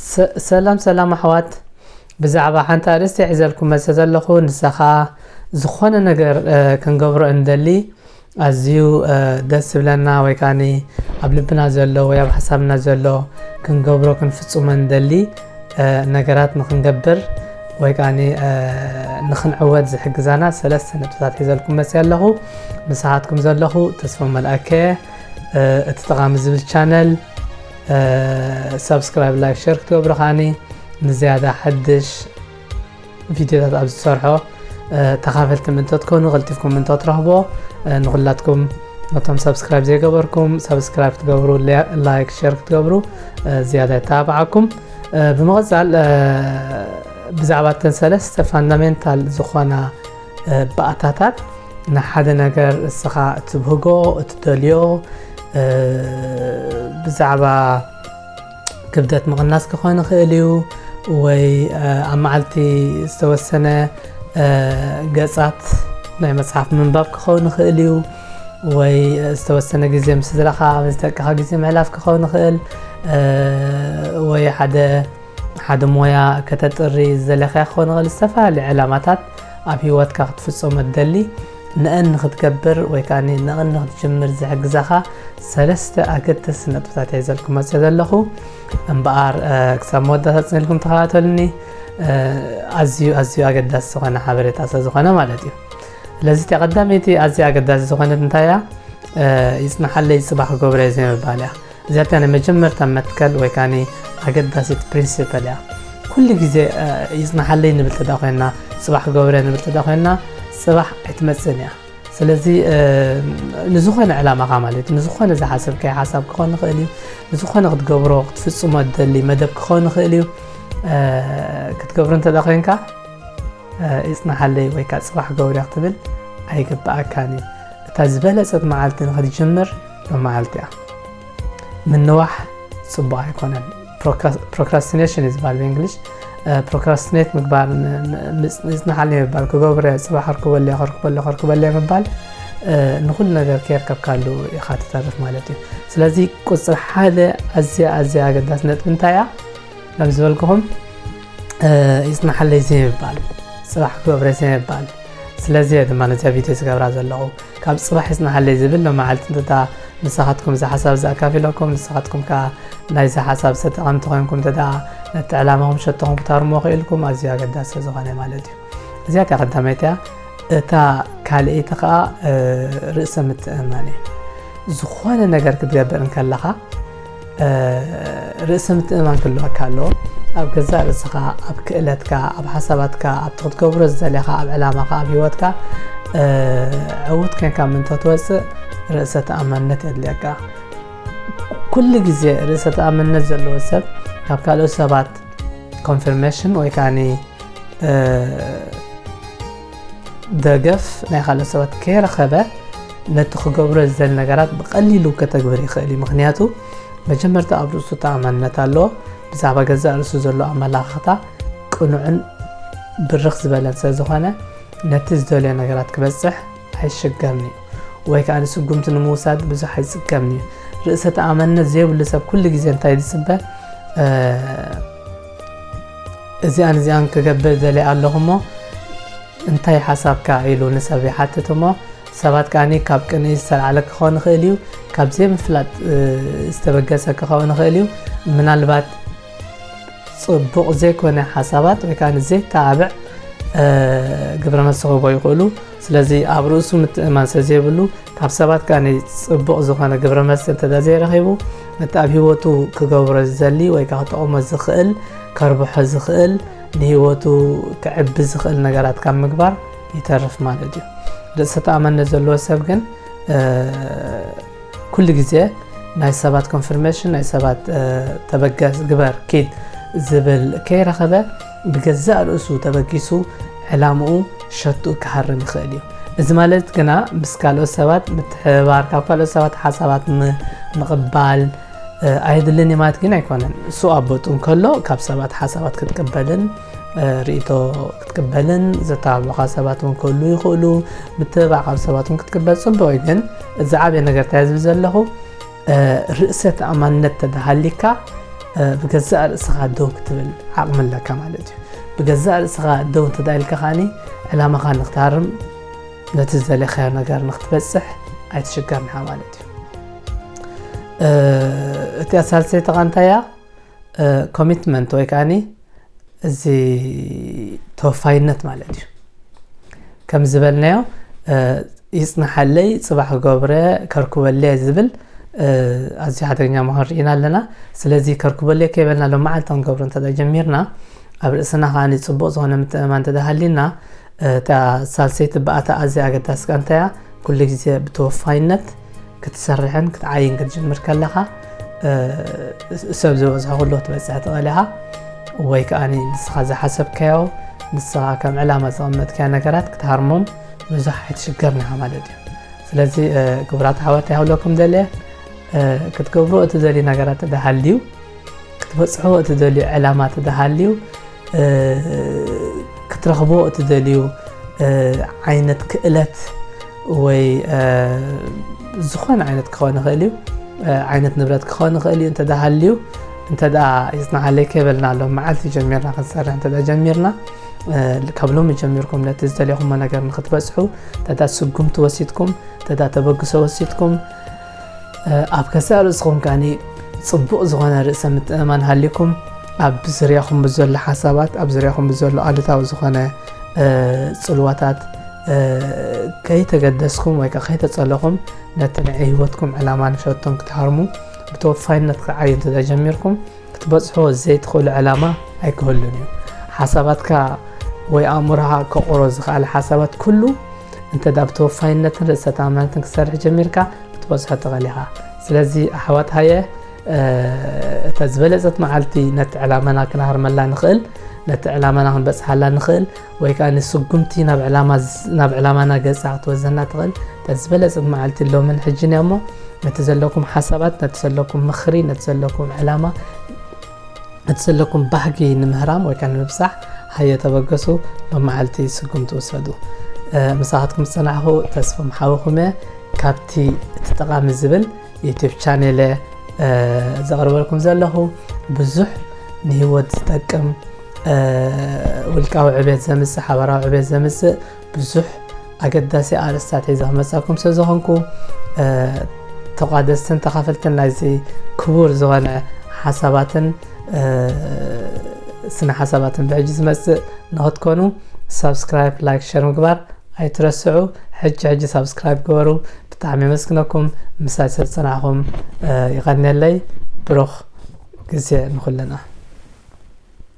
ሰላም ሰላም ኣሕዋት፣ ብዛዕባ ሓንቲ ኣርእስቲ ሒዘልኩም መጸ ዘለኹ። ንሳ ኸኣ ዝኾነ ነገር ክንገብሮ እንደሊ፣ ኣዝዩ ደስ ዝብለና ወይ ከኣ ኣብ ልብና ዘሎ ወይ ኣብ ሓሳብና ዘሎ ክንገብሮ ክንፍጽሞ እንደሊ ነገራት ንክንገብር ወይ ከኣ ንክንዕወት ዝሕግዛና ሰለስተ ነጥብታት ሒዘልኩም መጽ ኣለኹ። ምሳኻትኩም ዘለኹ ተስፋ መልኣከ። እቲ ጠቓሚ ዝብል ቻነል ሳብስክራይብ፣ ላይክ፣ ሸር ክትገብሩ ከኣ ንዝያዳ ሓድሽ ቪድዮታት ኣብ ዝሰርሖ ተኻፈልቲ ምእንተ ትኮኑ፣ ቀልጢፍኩም ምእንተ ትረኽቦ፣ ንኹላትኩም ነቶም ሳብስክራይብ ዘይገበርኩም ሳብስክራይብ ክትገብሩ፣ ላይክ ሸር ክትገብሩ ዝያዳ ይተባብዓኩም። ብምቕጻል ብዛዕባ እተን ሰለስተ ፋንዳሜንታል ዝኾና ባእታታት ንሓደ ነገር እስኻ እትብህጎ፣ እትደልዮ፣ ብዛዕባ ክብደት ምቕናስ ክኾን ይኽእል እዩ፣ ወይ ኣብ መዓልቲ ዝተወሰነ ገጻት ናይ መጽሓፍ ምንባብ ክኸውን ይኽእል እዩ፣ ወይ ዝተወሰነ ግዜ ምስ ስድራኻ ምስ ደቅኻ ግዜ ምሕላፍ ክኸውን ይኽእል፣ ወይ ሓደ ሓደ ሞያ ከተጥሪ ዝደለኻዮ ክኸውን ይኽእል። ዝተፈላለዩ ዕላማታት ኣብ ህይወትካ ክትፍጸሞ ትደሊ፣ ንአን ንክትገብር ወይ ከኣ ንአን ንክትጅምር ዝሕግዛኻ ሰለስተ ኣገደስቲ ነጥብታት እየ ዘልኩ መጽእ ዘለኹ። እምበኣር ክሳብ መወዳእታ ጽንልኩም ተኸታተሉኒ። ኣዝዩ ኣዝዩ ኣገዳሲ ዝኾነ ሓበሬታ ስለ ዝኾነ ማለት እዩ። ስለዚ እቲ ቀዳመይቲ ኣዝያ ኣገዳሲ ዝኾነት እንታይ እያ? ይጽናሓለይ ጽባሕ ገብረ ዘይምባል እያ። እዚኣታ ናይ መጀመርታ መትከል ወይ ከኣ ኣገዳሲት ፕሪንሲፐል እያ። ኩሉ ግዜ ይጽናሓለይ ንብል ተዳ ኮይና፣ ጽባሕ ገብረ ንብል ተዳ ኮይና፣ ጽባሕ ኣይትመጽእን እያ። ስለዚ ንዝኾነ ዕላማኻ ማለት እዩ፣ ንዝኾነ ዝሓሰብካዮ ሓሳብ ክኾን ይኽእል እዩ፣ ንዝኾነ ክትገብሮ ክትፍጽሞ እትደሊ መደብ ክኾን ይኽእል እዩ። ክትገብሮ እንተዳ ኮይንካ ይጽናሓለይ ወይ ከኣ ጽባሕ ገብረ ክትብል ኣይግብኣካን እዩ። እታ ዝበለጸት መዓልቲ ንክትጅምር ሎመዓልቲ እያ። ምንዋሕ ጽቡቕ ኣይኮነን። ፕሮክራስቲኔሽን እዩ ዝበሃል ብእንግሊሽ። ፕሮክራስቲኔት ምግባር፣ ይጽናሓለይ ምባል፣ ክገብረ፣ ጽባሕ ከርክበለይ ከርክበለይ ከርክበለይ ምባል ንኹሉ ነገር ከየርከብካሉ ኢኻ ትተርፍ ማለት እዩ። ስለዚ ቁጽሪ ሓደ ኣዝያ ኣዝያ ኣገዳሲ ነጥቢ እንታይ እያ? ከም ዝበልኩኹም ይጽናሓለይ ዘይምባል፣ ጽባሕ ክገብረ ዘይምባል። ስለዚ እየ ድማ ነዚኣ ቪድዮ ዝገብራ ዘለኹ። ካብ ጽባሕ ይጽናሓለይ ዝብል ሎመዓልቲ እንተዳ ንስኻትኩም እዚ ሓሳብ እዚ ኣካፊለኩም፣ ንስኻትኩም ከኣ ናይዚ ሓሳብ ተጠቐምቲ ኮይንኩም እንተዳ ነቲ ዕላማኹም ሸቶኹም ክታርሞ ክኢልኩም ኣዝዩ ኣገዳሲ ዝኾነ ማለት እዩ። እዚኣ እቲኣ ቀዳመይቲ እያ። እታ ካልኣይቲ ከኣ ርእሰ ምትእምማን እዩ። ዝኾነ ነገር ክትገብር እንከለኻ ርእሰ ምትእምማን ክህልወካ ኣለዎ። ኣብ ገዛእ ርእስኻ፣ ኣብ ክእለትካ፣ ኣብ ሓሳባትካ፣ ኣብቲ ክትገብሮ ዝደለኻ፣ ኣብ ዕላማኻ፣ ኣብ ህይወትካ ዕዉት ኮይንካ ምእንተ ትወጽእ ርእሰ ተኣማንነት የድልየካ። ኩሉ ግዜ ርእሰ ተኣማንነት ዘለዎ ሰብ ካብ ካልኦት ሰባት ኮንፊርሜሽን ወይ ከኣ ደገፍ ናይ ካልኦት ሰባት ከይረኸበ ነቲ ክገብሮ ዝደሊ ነገራት ብቐሊሉ ከተግብር ይኽእል እዩ። ምኽንያቱ መጀመርታ ኣብ ርእሱ ተኣማንነት ኣለዎ። ብዛዕባ ገዛእ ርእሱ ዘሎ ኣመላኻኽታ ቅኑዕን ብርኽ ዝበለን ስለ ዝኾነ ነቲ ዝደልዮ ነገራት ክበጽሕ ኣይሽገርን እዩ። ወይ ከኣ ንስጉምቲ ንምውሳድ ብዙሕ ኣይጽገምን እዩ። ርእሰ ተኣማንነት ዘይብሉ ሰብ ኩሉ ግዜ እንታይ ዝጽበ? እዚኣን እዚኣን ክገብር ደልየ ኣለኹ እሞ እንታይ ሓሳብካ ኢሉ ንሰብ ይሓትት እሞ ሰባት ከኣ ካብ ቅንኢ ዝተላዕለ ክኸውን ይኽእል እዩ፣ ካብ ዘይምፍላጥ ዝተበገሰ ክኸውን ይኽእል እዩ። ምናልባት ጽቡቕ ዘይኮነ ሓሳባት ወይ ከኣ ዘይተባብዕ ግብረ መልሲ ክህቦ ይኽእሉ። ስለዚ ኣብ ርእሱ ምትእምማን ስለ ዘይብሉ ካብ ሰባት ከኣ ጽቡቕ ዝኾነ ግብረ መልሲ እንተ ዘይረኺቡ ነቲ ኣብ ህይወቱ ክገብሮ ዝደሊ ወይ ከኣ ክጠቕሞ ዝኽእል ከርብሖ ዝኽእል ንህይወቱ ክዕቢ ዝኽእል ነገራት ካብ ምግባር ይተርፍ ማለት እዩ። ርእሰ ተኣማንነት ዘለዎ ሰብ ግን ኩሉ ግዜ ናይ ሰባት ኮንፊርሜሽን ናይ ሰባት ተበገስ ግበር ኪድ ዝብል ከይረኸበ ብገዛእ ርእሱ ተበጊሱ ዕላምኡ ሸትኡ ክሃርም ይኽእል እዩ። እዚ ማለት ግና ምስ ካልኦት ሰባት ምትሕብባር ካብ ካልኦት ሰባት ሓሳባት ምቕባል ኣየድልን እዩ ማለት ግን ኣይኮነን። እሱ ኣብ ቦትኡ እንከሎ ካብ ሰባት ሓሳባት ክትቅበልን ርእይቶ ክትቅበልን ዘተባብዑኻ ሰባት እውን ክህሉ ይኽእሉ። ምትብባዕ ካብ ሰባት እውን ክትቅበል ጽቡቕ እዩ። ግን እዚ ዓብየ ነገር እንታይ ዝብል ዘለኹ ርእሰ ተኣማንነት ተደሃሊካ ብገዛእ ርእስኻ ደው ክትብል ዓቕሚ ኣለካ ማለት እዩ። ብገዛእ ርእስኻ ደው እንተ ኢልካ ከዓኒ ዕላማኻ ንክትሃርም ነቲ ዝደለኻዮ ነገር ንክትበፅሕ ኣይትሽገርን ኢኻ ማለት እዩ። እቲኣ ሳልሰይቲ ቃንታ እያ ኮሚትመንት ወይ ከዓኒ እዚ ተወፋይነት ማለት እዩ። ከም ዝበልናዮ ይፅናሓለይ፣ ፅባሕ ገብረ፣ ከርኩበለይ ዝብል ኣዝዩ ሓደገኛ ምዃኑ ርኢና ኣለና። ስለዚ ከርኩበለይ ከይበልና ሎም መዓልቲ ክንገብሮ እንተ ጀሚርና ኣብ ርእስና ከዓ ፅቡቕ ዝኾነ ምትእምማን እንተ ሃሊና እታ ሳልሰይቲ ብኣታ ኣዝያ ኣገዳሲ ቃንታ እያ። ኩሉ ግዜ ብተወፋይነት ክትሰርሕን ክትዓይን ክትጅምር ከለኻ ሰብ ዝበዝሖ ኩሉ ክትበፅሕ ትኽእል ኢኻ። ወይ ከዓ ንስኻ ዝሓሰብካዮ ንስኻ ከም ዕላማ ዘቐመጥካዮ ነገራት ክትሃርሞም ብዙሕ ኣይትሽገርን ኢኻ ማለት እዩ። ስለዚ ክቡራት ኣሕዋት ይሃብለኩም ደልየ ክትገብሮ እቲ ዘልዩ ነገራት ተደሃልዩ ክትበፅሖ እቲ ደልዩ ዕላማ ተደሃልዩ ክትረኽቦ እቲ ደልዩ ዓይነት ክእለት ወይ ዝኾነ ዓይነት ክኸውን ይኽእል እዩ፣ ዓይነት ንብረት ክኸውን ይኽእል እዩ። እንተ ሃልዩ እንተ ይፅናሓለይ ከይበልና ኣሎ መዓልቲ ጀሚርና ክንሰርሕ እንተ ጀሚርና ካብ ሎሚ ጀሚርኩም ነቲ ዝደለኹሞ ነገር ንክትበፅሑ እንተ ስጉምቲ ወሲድኩም እንተ ተበግሶ ወሲድኩም ኣብ ከሳእ ርእስኹም ከዓኒ ፅቡቕ ዝኾነ ርእሰ ምትእምማን ሃሊኩም ኣብ ዝርያኹም ብዘሎ ሓሳባት ኣብ ዝርያኹም ብዘሎ ኣሉታዊ ዝኾነ ፅልዋታት ከይተገደስኩም ወይ ከዓ ከይተፀለኹም ነቲ ናይ ህይወትኩም ዕላማ ንሸቶም ክትሃርሙ ብተወፋይነት ክዓዩ እንተጀሚርኩም ክትበፅሖ ዘይትኽእሉ ዕላማ ኣይክህሉን እዩ። ሓሳባትካ ወይ ኣእምሮኻ ከቑሮ ዝኽኣለ ሓሳባት ኩሉ እንተ ዳ ብተወፋይነትን ርእሰ ተኣማንነትን ክትሰርሕ ጀሚርካ ክትበፅሖ ትኽእል ኢኻ። ስለዚ ኣሕዋት ሃየ እታ ዝበለፀት መዓልቲ ነቲ ዕላማና ክንሃርመላ ንኽእል፣ ነቲ ዕላማና ክንበፅሓላ ንኽእል ወይ ከዓ ንስጉምቲ ናብ ዕላማና ገፃ ክትወዘና ትኽእል እታ ዝበለፀት መዓልቲ ሎምን ሕጅን እያ እሞ ነቲ ዘለኩም ሓሳባት ነቲ ዘለኩም ምኽሪ ነቲ ዘለኩም ዕላማ እቲ ዘለኩም ባህጊ ንምህራም ወይ ከዓ ንምብፃሕ ሃየ ተበገሱ ሎም መዓልቲ ስጉም ትውሰዱ። ምሳኻትኩም ዝፀናሕኹ ተስፎም ሓውኹም እየ ካብቲ እቲ ጠቓሚ ዝብል ዩቲብ ቻኔለ ዘቕርበልኩም ዘለኹ ብዙሕ ንህይወት ዝጠቅም ውልቃዊ ዕቤት ዘምፅእ ሓበራዊ ዕቤት ዘምፅእ ብዙሕ ኣገዳሲ ኣርእስታት ሒዘ ክመፃኩም ስለ ዝኾንኩ ተቋደስትን ተኻፈልትን ናይዚ ክቡር ዝኾነ ሓሳባትን ስነ ሓሳባትን ብሕጂ ዝመፅእ ንክትኮኑ ሳብስክራይብ ላይክ ሸር ምግባር ኣይትረስዑ። ሕጂ ሕጂ ሳብስክራይብ ግበሩ። ብጣዕሚ የመስግነኩም ምሳይ ስለ ዝፀናሕኹም። ይቐንየለይ። ብሩኽ ግዜ ንኹልና።